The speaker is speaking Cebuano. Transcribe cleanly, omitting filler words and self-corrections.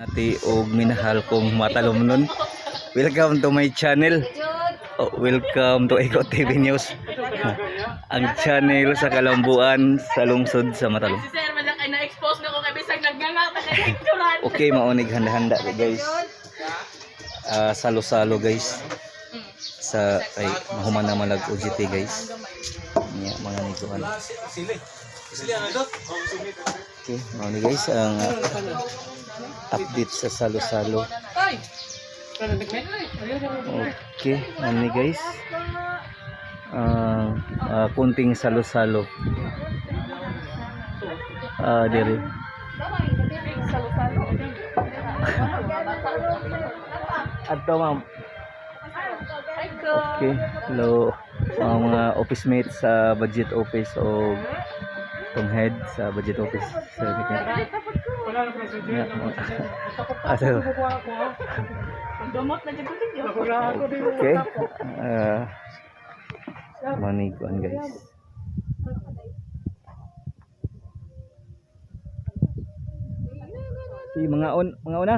Nati og minahal kong matalomnon. Welcome to my channel. Oh, welcome to Eco TV News. Ang channel sa kalambuan sa lungsod sa Matalom. Si Sir, man lang kay na-expose na ko kay bisag nagnganga ta kay picturean. Okay, maunig handa-handa ko, guys. Ah, salo-salo, guys. Sa ay mahuman na malag OGT, guys. Nya mga niguan. Okay, mauni guys ang update sa salo-salo. Okay, mauni guys. Ang kunting salo-salo. Ah, diri. Adto, ma'am. Okay, hello mga mga office mates sa budget office o tong head sa budget office sa Yeah, ato. Dumot na jud ko ninyo. Okay. Maniguan, guys. Si mga on mga una.